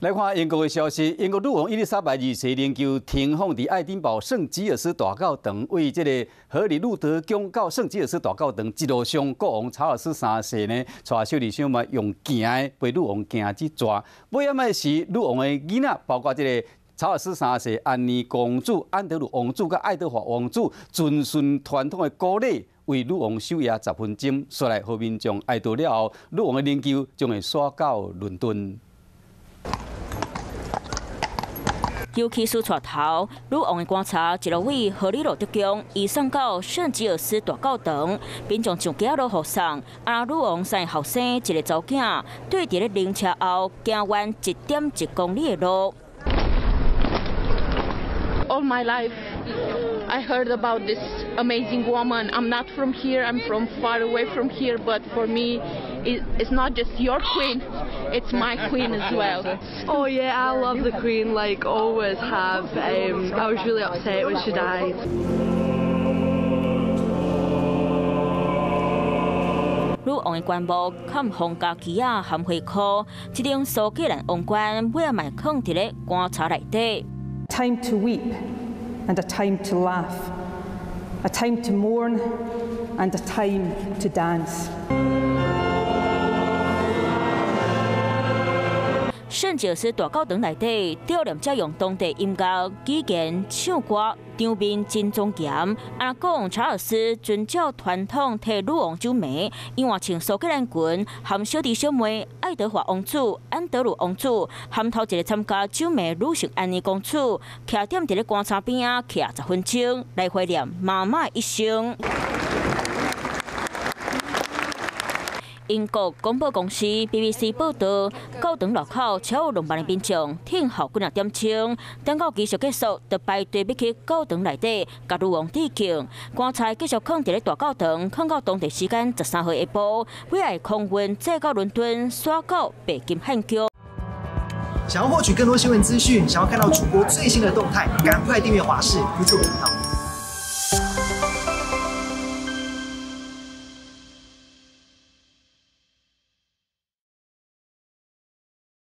來看英國的消息，英國女王伊麗莎白二世靈柩停放佇愛丁堡聖吉爾斯大教堂，為這個荷里路德宮到聖吉爾斯大教堂一路上，國王查爾斯三世呢，帶小弟小妹用行的陪女王行這逝。尾仔是女王的囡仔，包括這個查爾斯三世、安妮公主、安德魯王子佮愛德華王子，遵循傳統的古禮，為女王守夜10分鐘。紲來予民眾哀悼了後，女王的靈柩將會徙到倫敦。尤其是帶頭，女王的棺材一路為荷里路德宮移送到聖吉爾斯大教堂，民眾上街路護送。啊，女王三个後生一个查某囝，對佇咧靈車後行完1.1公里的路。 All my life, I heard about this amazing woman. I'm not from here. I'm from far away from here. But for me, it's not just your queen, it's my queen as well. Oh yeah, I love the queen, like always have. I was really upset when she died. 女王的棺木崁皇家旗仔含花箍，這頂蘇格蘭王冠尾仔嘛囥佇咧棺材內底。 Time to weep and a time to laugh, a time to mourn and a time to dance. 聖吉爾斯大教堂內底，悼念者用當地音樂、語言、唱歌，場面真莊嚴。啊，國王查爾斯遵照傳統替女王守暝，伊換穿蘇格蘭裙，含小弟小妹愛德華王子、安德魯王子，含頭一个參加守暝女性安妮公主，徛踮佇咧棺材邊仔，徛10分鐘，來懷念媽媽一生。英國廣播公司 BBC 報道，教堂外口超過2萬的民眾等候幾若點鐘，等到儀式結束，就排隊欲去教堂內底共女王致敬。棺材繼續囥佇咧大教堂，囥到當地時間13號下晡，尾仔空運載到倫敦，徙到白金漢宮。想要獲取更多新聞資訊，想要看到主播最新的動態，趕快訂閱華視 YouTube 頻道。